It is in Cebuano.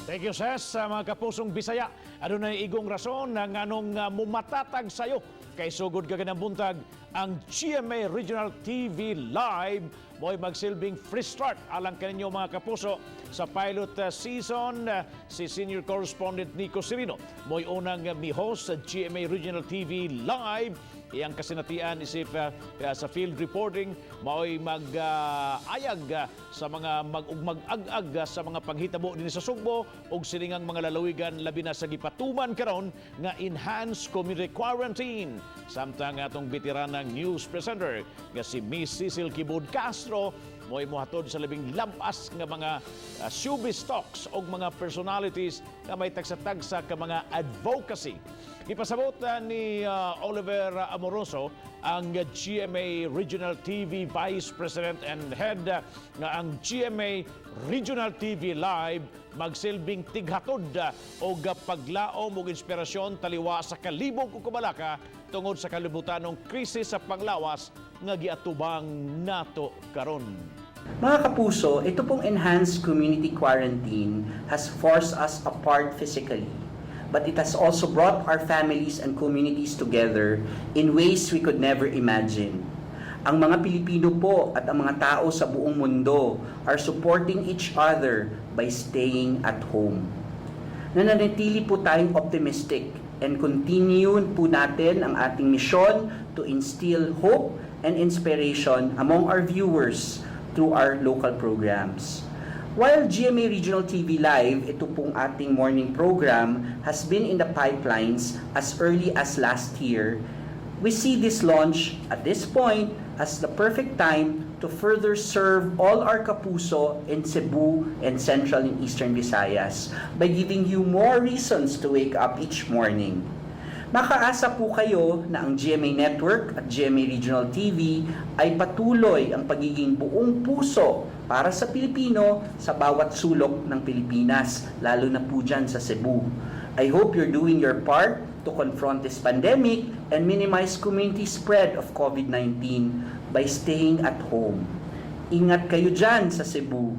Thank you, Ses, sa mga kapusong Bisaya. Adunay igong rason na nganong mumatatag sayo kay sugod kaganang buntag ang GMA Regional TV Live mo'y magsilbing free start alang kaninyo, mga kapuso, sa pilot season. Si senior correspondent Nico Serino mo'y unang mi-host sa GMA Regional TV Live. Iyang kasinatian isip sa field reporting mao'y mag-ayag sa mga mag-ag-ag sa mga panghitabo dinhi sa Sugbo ug siningang mga lalawigan, labi na sa gipatuman karon nga enhanced community quarantine. Samtang atong veteranang news presenter nga si Miss Cecil Kibod Castro mo'y mohatod sa labing lampas nga mga showbiz talks og mga personalities nga may tagsa-tagsa ka mga advocacy. Ipasabot ni Oliver Amoroso, ang GMA Regional TV Vice President and Head, nga ang GMA Regional TV Live magsilbing tighatod og paglaom ug inspirasyon taliwa sa kalibog ug kabalaka tungod sa kalibutanong krisis sa panglawas nga giatubang nato karon. Mga kapuso, ito pong enhanced community quarantine has forced us apart physically. But it has also brought our families and communities together in ways we could never imagine. Ang mga Pilipino po at ang mga tao sa buong mundo are supporting each other by staying at home. Nananatili po tayong optimistic and continue po natin ang ating misyon to instill hope and inspiration among our viewers through our local programs. While GMA Regional TV Live, ito pong ating morning program, has been in the pipelines as early as last year, we see this launch at this point as the perfect time to further serve all our kapuso in Cebu and Central and Eastern Visayas by giving you more reasons to wake up each morning. Makaasa po kayo na ang GMA Network at GMA Regional TV ay patuloy ang pagiging buong puso para sa Pilipino sa bawat sulok ng Pilipinas, lalo na po dyan sa Cebu. I hope you're doing your part to confront this pandemic and minimize community spread of COVID-19 by staying at home. Ingat kayo dyan sa Cebu.